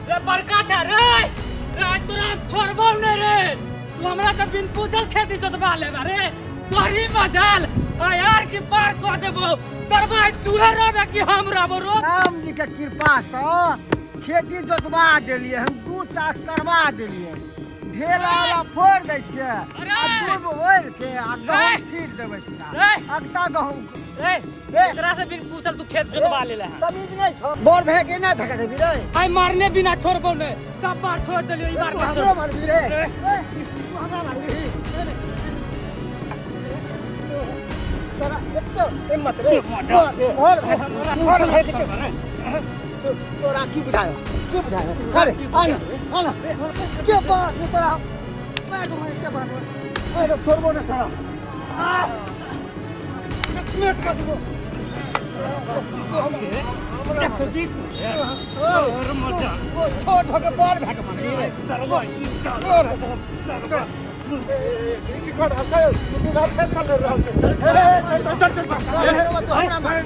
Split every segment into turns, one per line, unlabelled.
रे बड़का छा रे रे तोरा छोड़बो नै रे तू हमरा से बिन पूछल खेती जोतवा लेबा रे तोरी मजाल आ यार की पार कर देबो सरबा तूहे रहबे कि हम रहबो रो
राम जी के कृपा से खेती जोतवा देलिए हम दू चास करवा देलिए ढेला वाला फोड़ दै छियै आ दूब ओढ़ के आ गहूम छीट देबै सीधा अगता गहूम
रे एकरा से बिन पूछल तू खेत जोतवा लेले है
तमीज नै छौ बोर भे के ना धका देबी रे
आई मारने बिना छोड़बो नै सब बार छोड़ देलियो ई बार
तू हमरो मारबी रे तू हमरा मारबी तोरा एतो हिम्मत रे बोर भे के तोरा की बुझायो अरे आना आना के पास में तोरा मैं तुम्हें के बात मैं तो छोड़बो ना तोरा मिनट कर देबो
देखो जी और मजा
वो छोट होके बड़ भेट मारी रे
सरवा सरवा
की कर रहल छै तू रात खेल चल रहल छै चल चल चल
हमरा मारी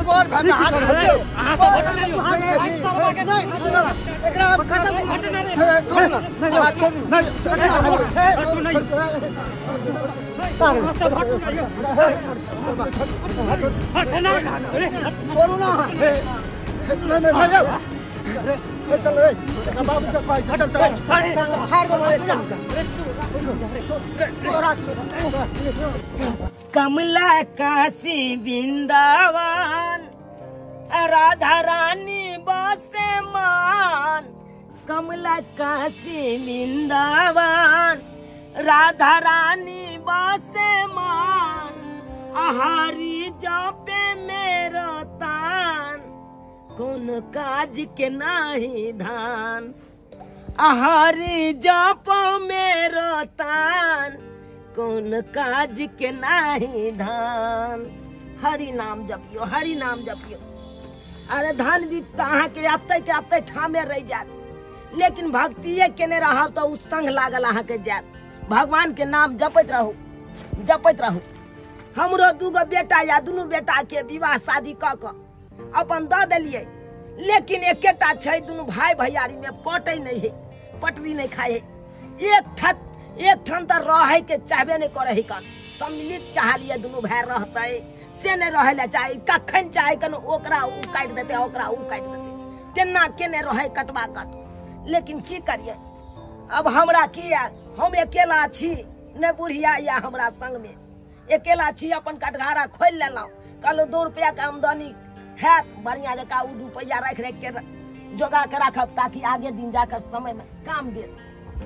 बड़ भेट हाथ
अहाँ सब हट नहीं सरवा के
नहीं एकरा हम खत्म छोड़ ना छोड़
नहीं
नहीं सब हट हट ना
छोड़ू ना
नहीं नहीं नहीं चल रे बाबू के पास चल चल
चल हार दो
कमला काशी वृंदावन राधा रानी बसे मान कमला काशी वृंदावन राधा रानी बसे मान आहारी जपे मेरो तान कौन काज के नाही धान आहारी जप मेरो तान कौन काज के नाही धान। हरि नाम जपियो हरि नाम जपियो। अरे धान भी अहाँ के आते के आते ठामे रह जात लेकिन भक्तिये केने रहब तो उ संग लागल अहाँ के जात। भगवान के नाम जपैत रहू जपैत रहू। हमरो दूगो बेटा या दुनू बेटा के विवाह शादी कऽ कऽ अपन दऽ देलियै लेकिन एकेटा छै दुनू भाई भैयारी में पटै नहीं है पटरी नहीं खाए है। एक ठन तऽ रहै के चाहबे नहीं करे है कन सम्मिलित चाहलियै दुनू भाई रहतै से नहीं रहै लए चाहे कखन चाहे कन ओकरा उ काटि देतै ओकरा उ काटि देतै तेना केने रहै कटवा कट। लेकिन की करियै अब हमरा की यार हम अकेला छी ने बुढ़िया या हमरा संग में अकेला छी अपन कटघारा खोलि लेलहुँ कहलहुँ 2 रुपया के आमदनी हैत बढ़िया जकाँ उ रुपया राखि राखि के जोगा के राखब ताकि आगे दिन जाके समय में काम देत।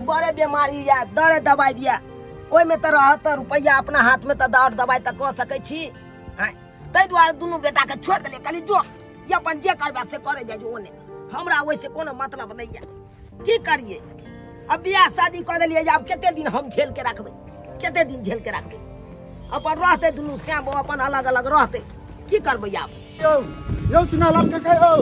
बड़े बीमारी या दरे दवाइ दिया ओहिमे तऽ रहत तऽ रुपया अपना हाथ में तऽ दर दवाइ तऽ कऽ सकै छी। ताहि दुआरे दुनू बेटा के छोड़ि देलियै कहली जो ई अपन जे करबा से करे जाइ जो ओने हमरा ओहिसे कोनो मतलब नहीं है। की करियै अब बियाह शादी कऽ देलियै आब कते दिन हम झेल के रखबै कते दिन झेल के रखबै अपन रहतै दुनू श्याम अपन अलग अलग रहतै की करबै आब।
यौ यौ चुनालाल काका यौ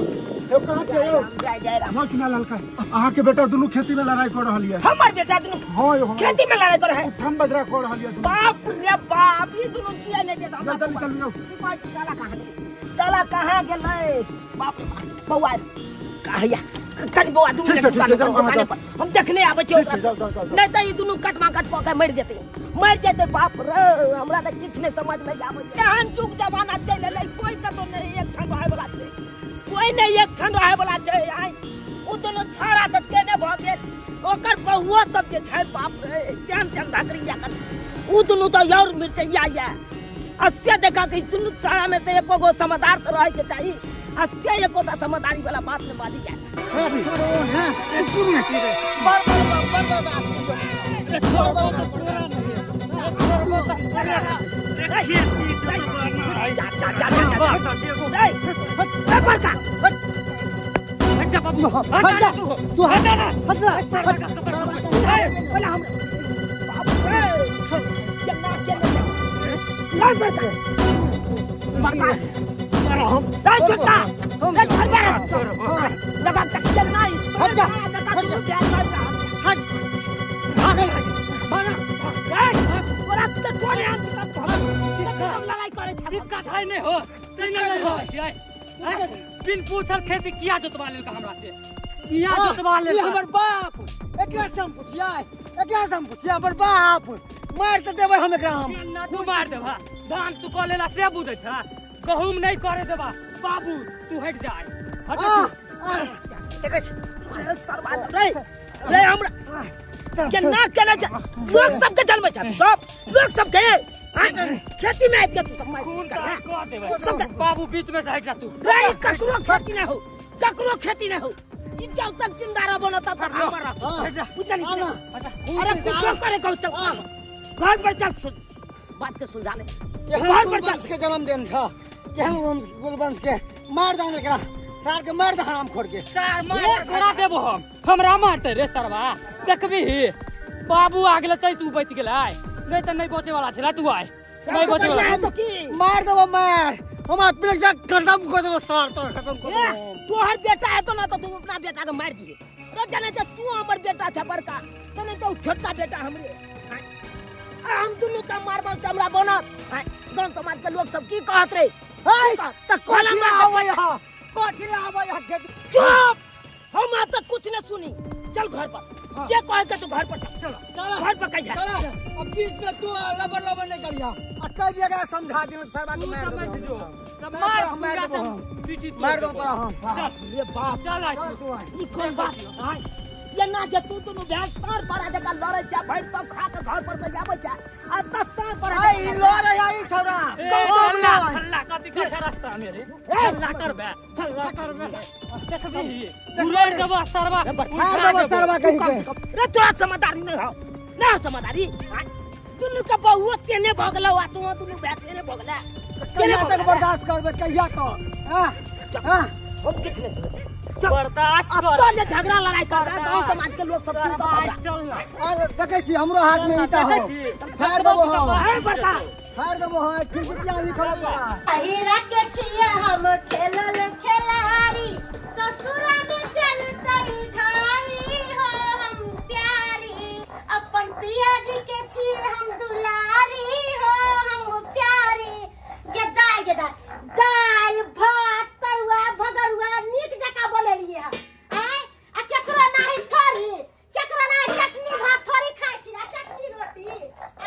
यौ कहाँ छै यौ?
जय जय राम।
यौ चुनालाल का अहाँ के बेटा दुनू खेती में लड़ाई कर रहल ये।
हमर बेटा दुनू
हां यौ
खेती में लड़ाई कर है
उठम बजरा कर रहल ये।
बाप रे बाप ई दुनू जिया नहीं देत हमरा।
चल चल यौ
की कहै छी ताला कहाँ गेलै ताला कहाँ गेलै बाप रे बाप बौआ कहैया कनि बौआ 2 मिनट दुकान पर हम देखने आबै छी ओकरा नहीं तऽ ई दुनू कटमा कट कऽ के मरि जेतै बाप रे हमरा तऽ किछु नहि समझ में आबै छै। एहन जुग जमाना चलि एलै कोइ कतौ नहि एक ठाम रहै वाला छै कोइ नहि एक ठाम रहै वाला छै। आइ ओ दुनू छाड़ा तऽ केने भऽ गेल ओकर बहुओ सब जे छै बाप रे तेहन तेहन ढकरिया कर ओ दुनू तऽ और मिरचैया या अस्से देखा कि दुनू छाड़ा में तऽ एको गो समझदार तऽ रहै के चाही अस्से एकोटा समझदारी वाला बात नहि बाजी जाय।
दिक्कत है नहीं हो बिन पूछल खेती किया जोतवा लेलक हमरा से। बिया जोतवा ले
ई हमर बाप एकरा से हम पुछिया एकरा से हम पुछिया हमर बाप मार त देबै हम एकरा हम
ना तू मार देबा धान तू क लेला से बुझै छ गहुम नहीं करे देबा बाबू तू हट जाय हट
देखै छी
सरवा रे रे हमरा केना केना लोग सबके जन्म छ सब लोग सबके खेती में आबि के तू सब मार
कर देबै सब बाबू बीच में से हट जा तू
रे ककरो खेती ना हो ककरो खेती ना हो ई जब तक जिंदा रहबो न तब तक हमर रह बुझली अरे कुछ करे कहू चल घर पर चल सुन बात के सुलझा ले
घर पर चल के जन्मदिन छ केहन गुलवंश के मार दान एकरा सार के मार दे हराम खोर के
सार मार तोरा देबो हम हमरा मारते रे सरवा देखबी बाबू आ गेलै तै तू बच गेलै नहीं त नहीं बचे वाला छला तू आय नहीं बचे वाला
तो की
मार देबो मार हम अपने जा खत्म कर देबो सार तोर खत्म कर देबो
तोहर बेटा है तो ना तो तू अपना बेटा के मार दिए रे जाने त तू हमर बेटा छ बड़का त नहीं तो छोटका बेटा हमरे हम दुनू के मारबो त हमरा बनत गांव समाज के लोग सब की कहत रे
त कोला आवे यहां कोठी आवे यहां
चुप हम आज तक कुछ न सुनी चल घर पर जे कहे के तू घर पर चल चल घर पर कहिया
चल अब बीच में तू लबर लबर नहीं करिया आ कह दिया गया समझा दिल सरवा के मार दो
सब मार मार दो पीटी
मार दो तोरा हम
चल
रे बाप
चल आ
तू
ई कोन बात हां ये ना जे तू दुनू भैंस सार पर जका लड़ै छ भरि तो खा के घर पर से जाबै छ आ त सार पर
आई लड़ै आई छोरा
हल्ला हल्ला कथि के रास्ता में रे हल्ला करबे हल्ला करबे देखबी उड़ै देबो सरवा
मार देबो सरवा कहि के
रे तोरा समझदारी नहीं हो ना समझदारी दुनू के बहुओ तेने भ गेलौ आ तू दुनू भैंस तेने भ गेला
कहिया तक बर्दाश्त करबे कहिया तो हां हां
हम किछ नहीं सुनै
बर्दाश्त कर
तो जे झगड़ा लड़ाई कर गांव समाज के लोग सब सुनत हमरा
चल ना
अरे देखै छी हमरो हाथ में ईटा हो फाड़ देबो हम
ए बता
फाड़ देबो हम खिड़किया भी खड़ा
पहिरा के छिया हम खेलल खेलारी ससुरा में चलतै ठाई हो हम प्यारी अपन पिया जी के छी हम दुलारी हो हम प्यारी गेदा गेदा दाल भात तरुआ भगरुआ नीक जका बनेलिए हम आय आ केकरो नाही थोड़ी केकरो नाही चटनी भात थोड़ी खाइ छी आ चटनी रोटी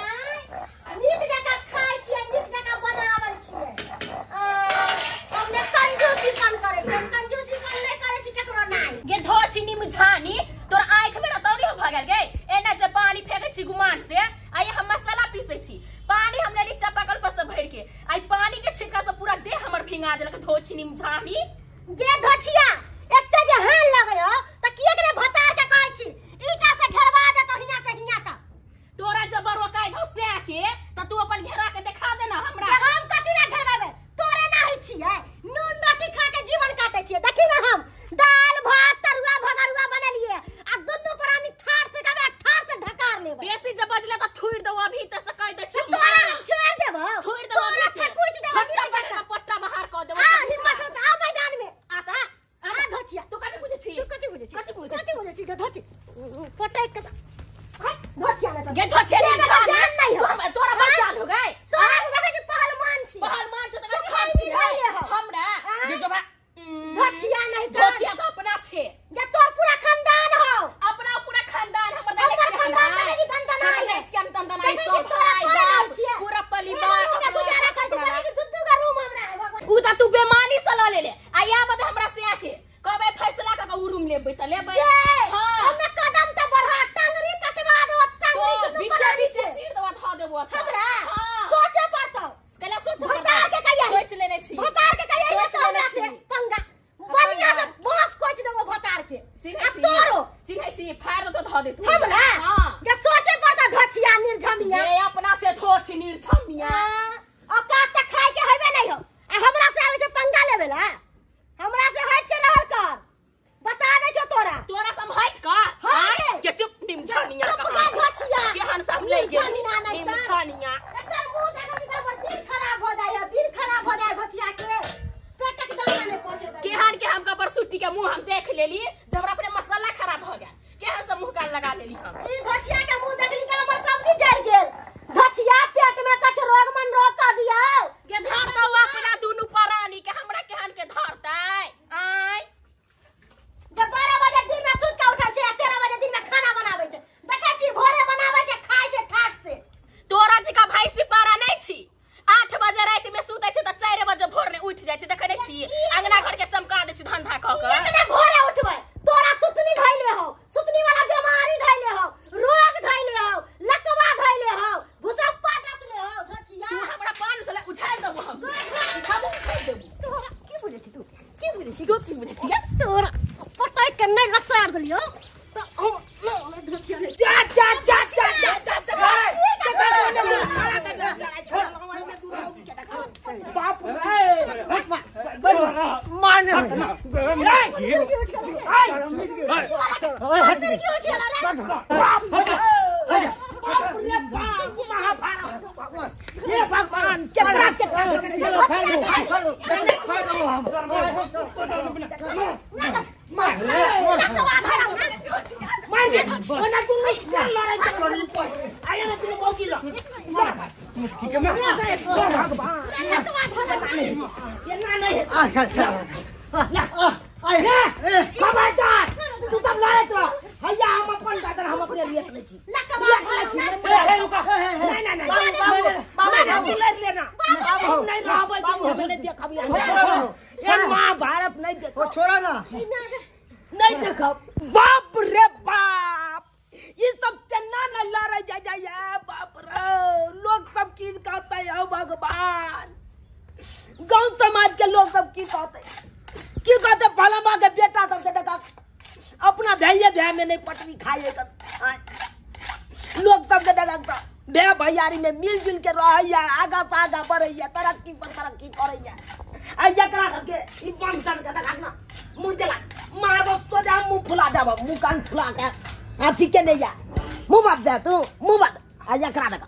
आय नीक जका खाइ छी नीक जका बनाबै छियै हमने कंजूसीपन करै छी हम कंजूसीपन नहि करै छी केकरो नाही
गे धो चीनी मुझानी तोर आंख में रतौनी हो भगल गे एना जे पानी फेंकै छी गुमान से आ ये हम मसाला पीसै छी पानी हम लेली चापाकल पर से भर के आई पानी के छिटका से पूरा देह हमर भिंगा देलक धो चीनी मुझानी
गे धोछिया एते जे हाल लगै हो त किए के भतार के कहै छी ईटा से घेरवा दे तो हिया से हिया तक
तोरा जबर रोकाय धौ से के त तू अपन घेरा के देखा दे ना हमरा
हम कथि ना घेरबाबे तोरे ना होइ छियै नून रोटी खा के जीवन काटै छियै देखी ना हम दाल भात तरुआ भगरुआ बनेलिए आ दुनू प्राणी ठाड़ से गावे ठाड़ से ढकार लेबै
बेसी जब बजले त थुइर दौ अभी त से कह दे छी
तोरा हम छोड़ देबो
थुइर दौ
तोरा थकुच देबो
छोटका बड़का पट्टा बाहर क देबो
आ हिम्मत हो त आ मैदान में
आता
आ धोछिया
तू कथि बुझै छी
तू कथि बुझै छी
कथि बुझै
कथि बुझै छी धोछि पटक के हट धोछिया ले
गे धोछिया
नहीं जान नहीं हो
तोरा बचाल हो गए
तोरा तो देखै छी पहलवान छी
पहलवान छ त कथि हम छी हमरा जे जब
धोछिया नहीं
धोछिया त अपना छे
जे तोर पूरा खानदान हो
अपना पूरा खानदान हमर
हमर खानदान देखै छी दंदनाई
देखै छी हम दंदनाई
देखै
सब
छी तोरा
भाई
तोरा
बाप,
छियै।
पूरा परिवार
एगो रूम में गुजारा करै छी देखै छी दू दू गो रूम हमरा है भगवान
उ त तू बेमानी से ल लेले आ या बदे हमरा से आके कहबै फैसला क के उ रूम लेबै त लेबै
ये
हां
हमे कदम त बढ़ा टांगरी कटवा देबो टांगरी
तो
दुनू
बीचे
प्राणी
बीचे
के।
चीर देबो ध देबो त।
हमरा
हां
सोचे पड़तौ
कैला सोचे
भतार के कहिया
सोच लेने छी
भतार के कहिया
सोच
तो
लेने
हमरा से
छी।
पंगा बढ़िया से बांस कोच देबो भतार के
चिन्है
आ
छी
तोरो
चिन्है छी फाड़ दो तो ध दे तू
हमरा
हां
जे सोचे पड़तौ धचिया निर्झमिया
ये अपना छे धो छी निर्झमिया
औकात त खाय के हेबे नहीं हो आ हमरा से आबै छै पंगा लेबे ला हमरा से हट के रहल कर बता दे छौ तोरा
तोरा सब हट का
हाँ गे।
के चुप निमझनिया
चुप का धचिया
केहन सब ले गेल
निर्झमिया नहीं त।
निमझनिया
एकर मुंह देखै छी त हमर दिल खराब हो जाय दिल खराब हो जाय धचिया के पेटक दाना नहीं पहुंचे दै
केहन के हम कबर सुट्टी के मुंह हम देख लेली जब हमरा अपने मसाला खराब हो गया केहन सब मुंह कान लगा लेली हम
ई धचिया के मुंह देखली त हमर सब्जी जल गेल धचिया पेट में कछ रोग मन रोग कर दिया
के धरता अपना दुनू प्राणी के हमरा केहन के धरतै आय
जब 12 बजे दिन सार देलियो त हम ढोचिया ने
जा जा जा जा जा जा बाप रे
मारने
हे भगवान केकरा केकरा तू सब लड़ैत रह हैया हम अपन दादर हम अपने लिए ले छी नहीं नहीं नहीं बाबू लड़ लेना नहीं रहबै तो नहीं देखब यार महाभारत नहीं देखो
छोड़ा ना
नहीं देखब। बाप रे बाप ये सब चन्ना न लड़े जा जा बाप रे लोग सब की कहते हैं भगवान गांव समाज के लोग सब की कहते भला माँ के बेटा सबसे देखा अपना भैया भैया में नहीं पटरी खाएगा लोग सबके देखा भैया भैयारी में मिलजुल के रहैया आगा से आगा बढ़ैया तरक्की पर तरक्की करैया आ एकरा सबके ई बंसन के देखा ना मुँह देला मारब सोझा मुँह फुला देब मुँह कान फुला के अथी के नहीं जा मुँह बात दे तू मुँह बात आ एकरा देखा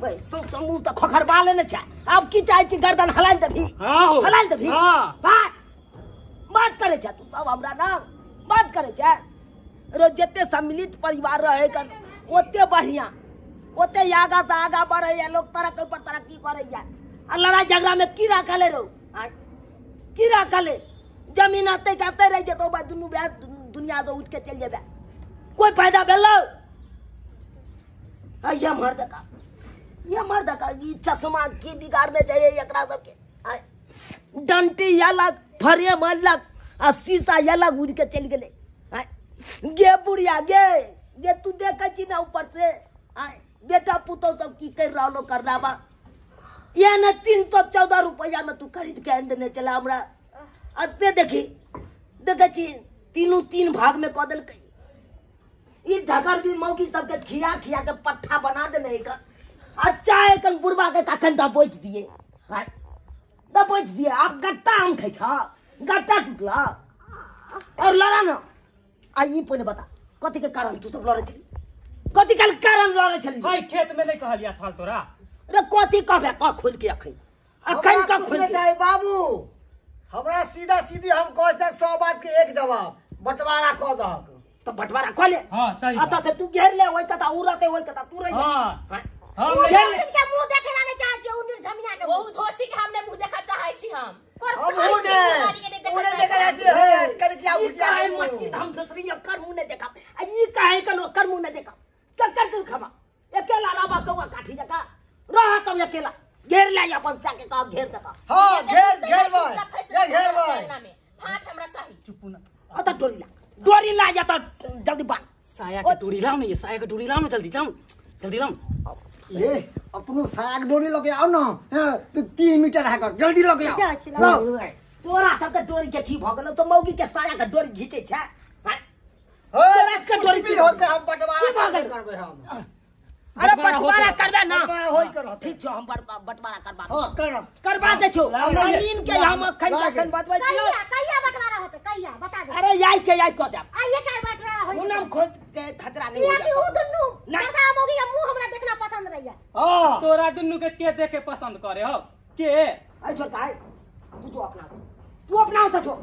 भाई सब मुँह तऽ खोखरबा लेने छै आब की चाहै छी गर्दन हलाइ देबही हलाइ देबही बात बात करे छै तू सब हमरा ना बात करे छै रोज जते सम्मिलित परिवार रहे कन ओते बढ़िया ओते आगा से आगा बढ़ैया लोग तरक्की पर तरक्की करैया आ लड़ाई झगड़ा में की राखल रो की राखल जमीन आते कहते रह जेतौ बा दुनू बे दुनिया से उठ के चल जेबे कोई फायदा भेलौ। आ मर्द का ये मर्द का ई चश्मा की बिगाड़ने जाइए एकरा सबके डंटी अलग फ्रेम अलग आ शीशा अलग उड़ के चल गेलै। गे बुढ़िया गे गे तू देखै छी ना ऊपर से बेटा पुतोह सब की कर रहलो कर रहा बा ये न 314 रुपया में तू खरीद के आनि देने चला हमरा आ से देखी देखै छी तीनू तीन भाग में कऽ देलकै ई ढगर भी मौगी सबके खिया खिया के पट्ठा बना देने एकर अच्छा एखन बुढ़बा के कखन दबोच दिए दबोच दिए आब गट्टा आम खाइ छ गट्टा टूटला और लड़ा ना आ ई पहिले बता कथी के कारण तू सब लड़ै छली कथी के कारण लड़ै छली
हाय खेत में नहीं कहलिया थाल तोरा
रे कथी कहबे क खोल के अखन अखन क खोल
के बाबू हमरा सीधा सीधी हम कहै छै 100 बात के एक जवाब बंटवारा क दहक
तो बंटवारा क ले।
हां सही
अतः से तू घेर ले ओइ कता उ रहते ओइ कता तू रह।
हां
हम
के मुंह देखे ला नहीं चाहै छी उ निर्झमिया के
ओ धोची के हमने मुंह देखा चाहै छी हम
हमहु ने उने देखा चाहै छी करकिया उठिया
काहे मटकी हम ससरी एकर मुंह ने देखा आ ई काहे कन ओकर मुंह ने देखा ककर तू खबा अकेला रहबा कौआ काठी जका रह तब अकेला घेर ले अपन सा के कह घेर दका।
हां घेर घेर भाई ये घेर भाई
फाट हमरा चाही
चुप ना
अत डोरी ला डोरी ला जा त जल्दी बांध
साया के डोरी लाओ ने ये साया के डोरी लाओ ना जल्दी जाओ जल्दी लाओ
ये अपनो साग डोरी लगे आओ ना 3 मीटर है कर जल्दी लगे आओ
तोरा सबके डोरी के की भ गेलो तो मौगी के साया के डोरी घिचै छै
हो तोरा के डोरी भी होते हम बंटवारा करबे हम।
अरे बंटवारा करबे ना
होई कर
ठीक छौ हम बंटवारा करबा
हां करब
करबा दे छौ जमीन के हम अखन अखन बतबै छी
कहिया कहिया बंटवारा होते कहिया बता दे।
अरे याई के याई क देब
आइए का बंटवारा होई
हुनम खोज के खतरा नहीं
हो उ दुन्नू दादा मौगी के मुंह हमरा देखना पसंद रहिया।
हां
तोरा दुन्नू के देखे पसंद करे हो के
आई छोड़ भाई तू जो अपना तू अपना से छोड़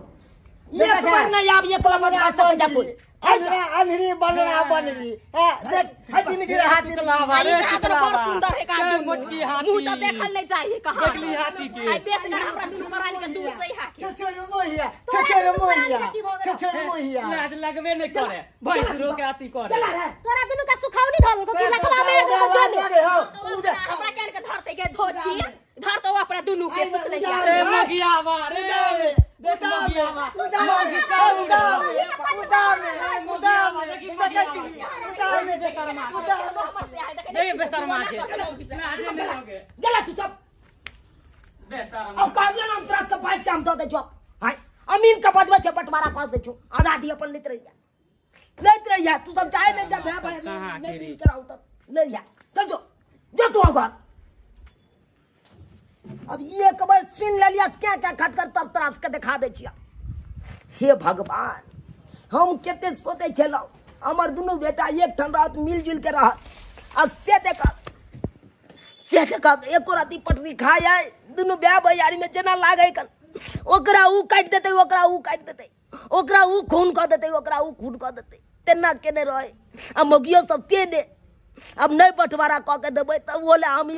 ये बार नहीं आब ये कलम आ सके जा कोई
अनहरी बनरा बनरी हां देख तीन गिरा हाथी लावा
अरे तो बड़ सुंदर है का
मोटकी हाथी
मुंह तो देखल नहीं चाहिए कहां
देखली हाथी के
आई बेस कर हमरा दुनु परानी के दूर सही हाथी
छछर मोहिया छछर मोहिया छछर मोहिया
लाज लगबे नहीं करे भैंस रो के हाथी करे
तोरा दुनु का सुखौनी धल को लखवा में
हमरा केन के धरते के धोछी धरतो अपना दुनु के सुख नहीं
रे मगियावा रे देख मगियावा
गेला तू सब अब कहलियो ना हम तोरा के बाइट के हम दऽ दै छौ हाय अमीन के बजबै छै बंटवारा कऽ दै छौ आधा दी अपन लेत रहिया लेत रहिया तू सब चाहे नहीं जा भाई भाई नहीं मिल के रहू त ले जा चल जो जो तू घर। अब ये खबर सुन लिया क्या क्या खटकर तब तरास के दिखा दै छिया। हे भगवान हम कते सोचै छलहुँ हमर दुनू बेटा एक ठाम रहत मिलजुल के रहत आ से देखब एको राति पटरी खाय आय दुनू ब्याह भैयारी में जेना लागै कन ओकरा ऊ काटि देतै ओकरा ऊ काटि देतै ओकरा ऊ खून कऽ देतै ओकरा ऊ खून कऽ देतै तेना केने रहै आ मौगियो सब तेने। अब नहीं बंटवारा कऽ के देबै तऽ ओ लए हम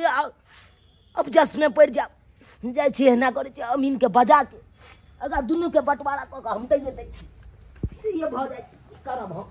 अब जश्न में पड़ि जायब। जाइ छी एना करै छी अमीन के बजा के अगर दुनू के बंटवारा कऽ के हम दैये दै छी ये भऽ जाइ छै। की करब हम।